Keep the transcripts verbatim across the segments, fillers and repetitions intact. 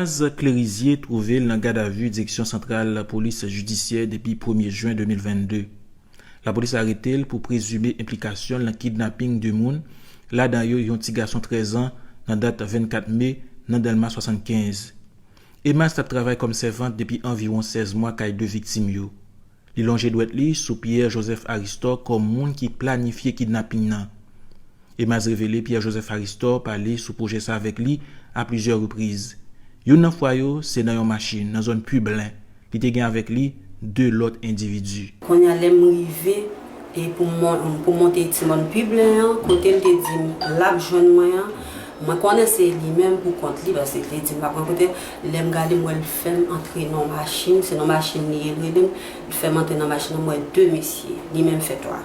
Emaz Clerizier twouve l nan gadavi Direksyon Santral Polis Jidisyè depi premye jen de mil vennde. Lapolis arete l pou prezime enplikasyon l nan kidnaping de moun, ladan yo yon ti gason trèz an, nan dat vennkat me, nan Dèlma swasannkenz. Emaz t ap travay kòm sèvant depi anviwon sèz mwa kay de viktim yo. Li lonje dwèt li sou Pierre Joseph Aristor kòm moun ki planifye kidnaping nan. Emaz revele Pierre Joseph Aristor pale sou pwojè sa avèk li a plizyè repriz. Youn nan fwa yo, se nan yon machin, nan zòn Piblen. Li te gen avèk li de lòt endividi. Kounye a, lè m rive, e pou m mon-, pou m monte ti mòn Piblen an, kote l te di m l ap jwenn mwen an, mwen konnen se li menm pou kont li, paske li te di m l ap rankontre. Lè m gade, m wè l fè m antre nan yon machin, se nan yon machin li ye l rele m, li fè m antre nan machin nan, m wè de mesye, li menm fè twa.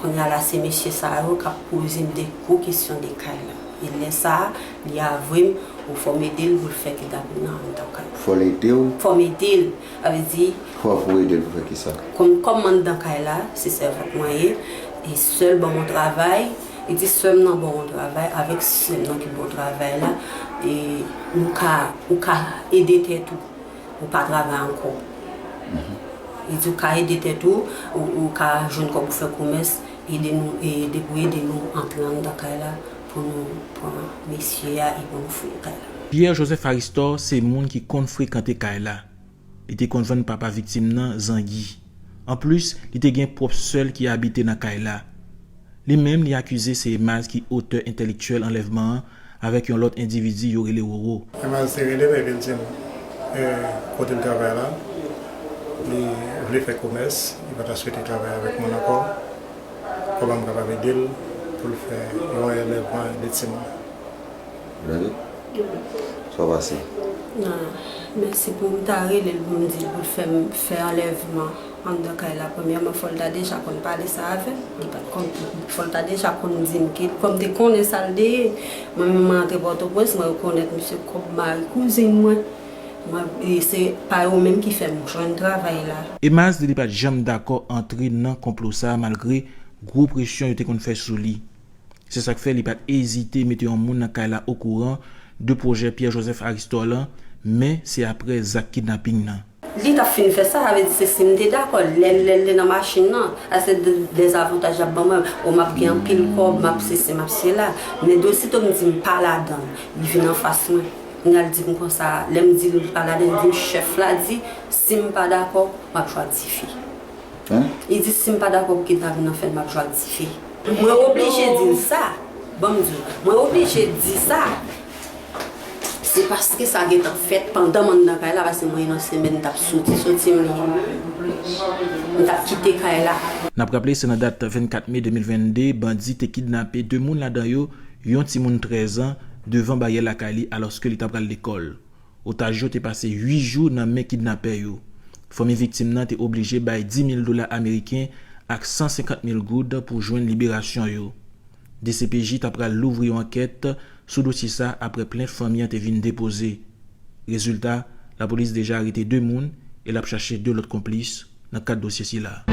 Kounye a la, se mesye sa yo k ap poze m de gwo kesyon de kay la. E lè sa a, li avwe m, ou fò m ede l pou l fè kidnaping nan anndan kay la. Fò l ede w? Fò m ede l. Sa vle di, fò w ede l pou fè kisa? Kòm, kòm m anndan kay la, se sèvant mwen ye, e sè l ban m yon travay, li di sè m nan ban w yon travay, avèk sè m nan ki ban w travay la, e ou ka, ou ka ede tèt ou. Ou pa travay ankò. Li di ou ka ede tèt ou, ou, ou ka jwenn kòb ou fè komès, ede nou, e ede pou ede nou antre anndan kay la, pou nou pran mesye a e pou nou fouye kay la. Pierre Joseph Aristor se moun ki konn frekante kay la. Li te konn vann papa viktim nan zangi. Anplis, li te gen pwòp sè l ki abite nan kay la. Li menm, li akize se Emaz ki otè entèlektyèl anlèvman an avèk yon lòt endividi yo rele Roro. Emaz te rele m epi l di m, e, kote l travay la, li vle fè komès, li pa ta swete travay avèk moun ankò. Kòman m kapab ede l pou l fè yon anlèvman de timoun? Ready? Sa w pase? Ah, mèsi pou m ta rele l pou m di l pou l fè m fè anlèvman anndan kay la. Premyèman, fò l ta deja konn pale sa avè m. Li pa t konn, fò l ta deja konn di m ke, kòm te konnen sa l te ye. Mwen menm, mwen antre Pòtoprens, mwen rekonèt misye kòm mari kouzin mwen. Mwen, e se pa yo menm ki fè m jwenn travay la. Emaz di li pa t janm dakò antre nan konplo sa a malgre gwo presyon yo te konn fè sou li. Se sa k fè li pa t ezite mete yon moun nan kay la okouran de pwojè Pierre Joseph Aristor lan, men se aprè zak kidnaping nan. Li t ap fin fè sa, sa vle di se si m te dakò, lè, lè, lè nan machin nan, sa se de, dezavantaj l ap ban mwen, o m ap gen anpil kòb, m ap sesi, m ap sela. Men de osito m di m pa ladan l, li vin anfas mwen. Kounye a l di m konsa, lè m di l pa ladan l, li di m chèf la di, si m pa dakò, m ap jwe ak dife. Hein? Li di si m pa dakò pou kidnaping nan fèt, m ap jwe ak dife. Mwen oblije di l sa. Ban m di w, mwen oblije di sa. Se paske sa gentan fèt pandan m anndan kay la, paske mwen nan semèn m t ap soti, soti m li, m t ap kite kay la. N ap raple, se nan dat vennkat me de mil vennde, bandi te kidnape de moun, ladan yo yon timoun trèz an, devan baryè lakay li alòske li t ap pral lekòl. Otaj yo te pase uit jou nan men kidnapè yo. Fanmi viktim nan te oblije bay dis mil dola ameriken ak san senkant mil goud pou jwenn liberasyon yo. D C P J ta pral louvri yon ankèt sou dosye sa aprè plent fanmi an te vin depoze. Rezilta, lapolis deja arete de moun e l ap chache de lòt konplis nan kad dosye sila.